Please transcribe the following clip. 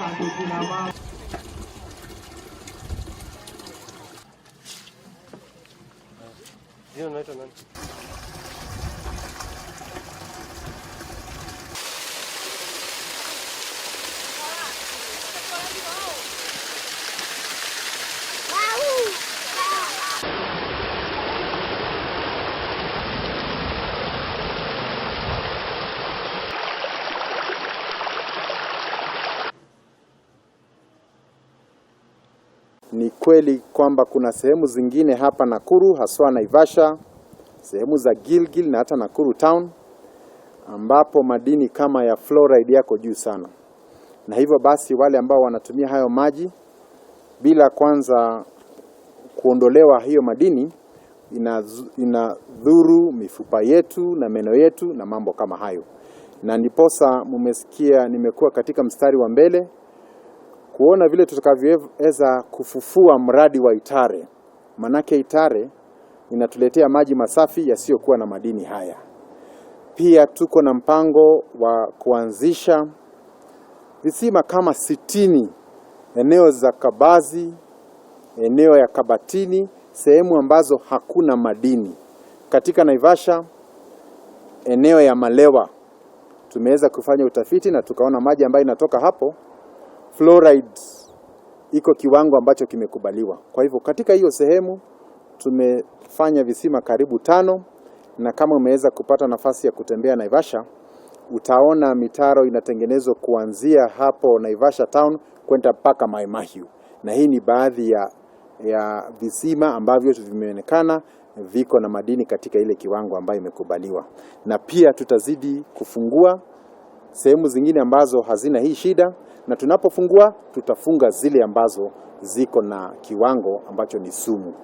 Sanduku la mama. Jina unaitwa nani? Ni kweli kwamba kuna sehemu zingine hapa Nakuru, haswa Naivasha, sehemu za Gilgil na hata Nakuru town ambapo madini kama ya fluoride yako juu sana, na hivyo basi wale ambao wanatumia hayo maji bila kwanza kuondolewa hiyo madini inadhuru mifupa yetu na meno yetu na mambo kama hayo, na ndiposa mumesikia nimekuwa katika mstari wa mbele kuona vile tutakavyoweza kufufua mradi wa Itare. Manake Itare inatuletea maji masafi yasiyokuwa na madini haya. Pia tuko na mpango wa kuanzisha visima kama 60 eneo za Kabazi, eneo ya Kabatini, sehemu ambazo hakuna madini. Katika Naivasha, eneo ya Malewa, tumeweza kufanya utafiti na tukaona maji ambayo inatoka hapo fluoride iko kiwango ambacho kimekubaliwa. Kwa hivyo katika hiyo sehemu tumefanya visima karibu 5, na kama umeweza kupata nafasi ya kutembea Naivasha utaona mitaro inatengenezwa kuanzia hapo Naivasha town kwenda mpaka Mai Mahiu, na hii ni baadhi ya visima ambavyo vimeonekana viko na madini katika ile kiwango ambayo imekubaliwa. Na pia tutazidi kufungua sehemu zingine ambazo hazina hii shida, na tunapofungua tutafunga zile ambazo ziko na kiwango ambacho ni sumu.